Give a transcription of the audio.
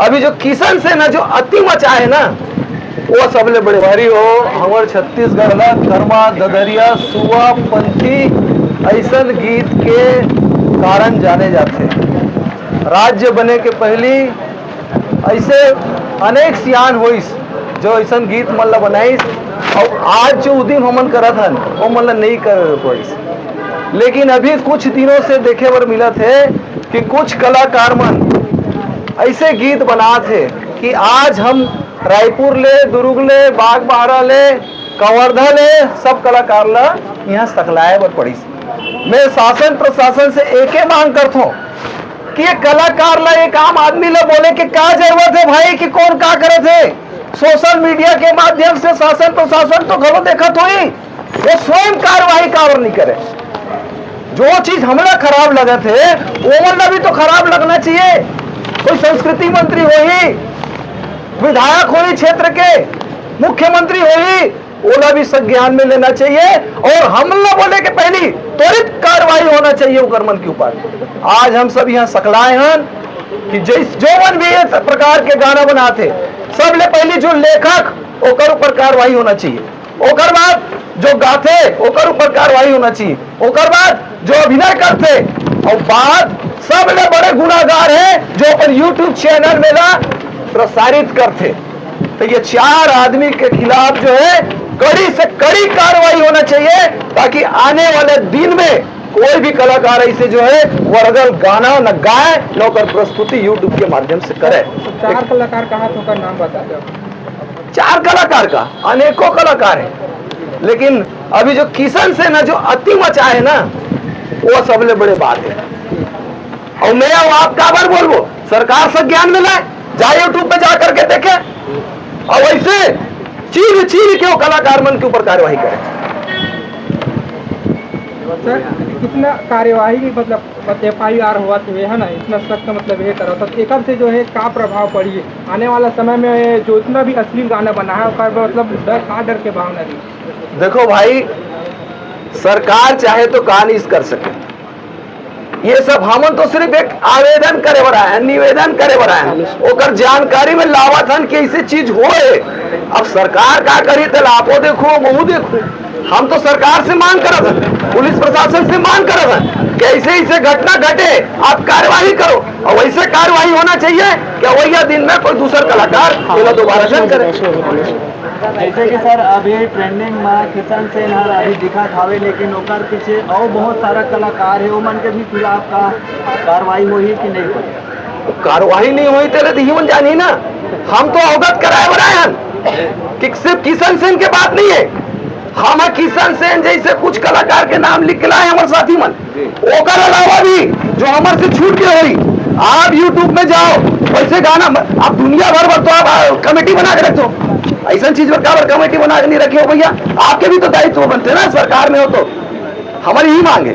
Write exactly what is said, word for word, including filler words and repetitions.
अभी जो किशन सेन ह जो अति मचाए हे ना, वो सबले बड़े भारी हो। हमर छत्तीसगढ़ ला कर्मा, ददरिया, सुआ, पंथी अइसन गीत के कारण जाने जाथे। राज्य बने के पहली ऐसे अनेक सियान होइस जो अइसन गीत मन ला बनाइस, और आज जो उदिम हमन करत हन वो मन ला नहीं करे होइस। लेकिन अभी कुछ दिनों से देखे बर मिलत हे कि कुछ कलाकार मन ऐसे गीत बनात हे कि आज हम रायपुर ले, दुर्ग ले, बागबाहरा ले, कवर्धा ले सब कलाकार ला यहाँ सकलाए बर पड़िस। मैं शासन प्रशासन से एके मांग करथों कि ये कलाकार ला, एक आम आदमी ला बोले के का जरूरत हे भाई कि कौन का करत हे? सोशल मीडिया के माध्यम से शासन प्रशासन तो घलो देखत होही, वो स्वयं कार्रवाई काबर नहीं करे? जो चीज हमला खराब लगत हे, ओमन ला भी तो खराब लगना चाहिए। कोई संस्कृति मंत्री होही, विधायक होही क्षेत्र के, मुख्यमंत्री होही, ओला भी संज्ञान में लेना चाहिए और हमला बोले के पहली त्वरित कार्रवाई होना चाहिए ओकर मन के ऊपर। आज हम सब यहाँ सकलाए हन कि जिस, जो मन भी ये प्रकार के गाना बनात हे, सबले पहली जो लेखक, ओकर ऊपर कार्रवाई होना चाहिए। ओकर बाद जो गाथे, ओकर ऊपर कार्रवाई होना चाहिए। ओकर बाद जो अभिनय करथे, और बाद सबले बड़े गुनागार हे जो अपन YouTube चैनल में ला प्रसारित करथे। तो ये चार आदमी के खिलाफ जो है कड़ी से कड़ी कार्रवाई होना चाहिए, ताकि आने वाले दिन में कोई भी कलाकार ऐसे जो है वर्गल गाना न गाए, न ओकर प्रस्तुति YouTube के माध्यम से करे। चार कलाकार कहाँ थे, ओकर नाम बता दो। चार कलाकार का, अनेकों कलाकार है, लेकिन अभी जो किशन सेन ह जो अति मचाए हे ना, वो सबले बड़े बात है। और मैं अब आप काबर बोलबो, सरकार संज्ञान में लाए, जाए YouTube पे जा करके देखे, और वैसे चीर चीर के वो कलाकार मन के ऊपर कार्यवाही करे। सर, इतना कार्यवाही, मतलब, एफ आई आर होवत हे, है ना, इतना सख्त, मतलब, ये करो, तो एकर से जो है का प्रभाव पड़ी आने वाला समय में? जो इतना भी अश्लील गाना बना है, ओकर मतलब डर, का डर के भावना रही? देखो भाई, सरकार चाहे तो का नहीं कर सके, ये सब हमन तो सिर्फ एक आवेदन करे बर आए हन, निवेदन करे बर आए हन, ओकर जानकारी में लावत हन कि ऐसे चीज होए। अब सरकार का करी, तेला आपो देखो, महू देखो। हम तो सरकार से मांग करत हन, पुलिस प्रशासन से मांग करत हन कि ऐसे ऐसे घटना घटे, आप कार्यवाही करो, और वैसे कार्यवाही होना चाहिए कि वही दिन में कोई दूसर कलाकार एला दोबारा न करे। जैसे कि सर, अभी ट्रेंडिंग में किशन सेन हर अभी दिखत हावे, लेकिन ओकर पीछे और बहुत सारा कलाकार है, ओमन के भी खिलाफ का कार्रवाई होही कि नहीं होही? कार्रवाई नहीं होही तेला तो इही मन जानी ना। हम तो अवगत कराए बर आए हन कि सिर्फ किशन सेन के बात नहीं है। हम किशन सेन जैसे कुछ कलाकार के नाम लिख के लाए हमारे साथी मन, ओकर अलावा भी जो हमारे से छूट के होई, आप YouTube में जाओ, वैसे गाना म-, आप दुनिया भर बर तो आप, आ, कमेटी बना के रखो। ऐसा चीज पर काबर कमेटी बना के नहीं रखे हो भैया? आपके भी तो दायित्व बनते ना, सरकार में हो तो। हमारी ही मांग है।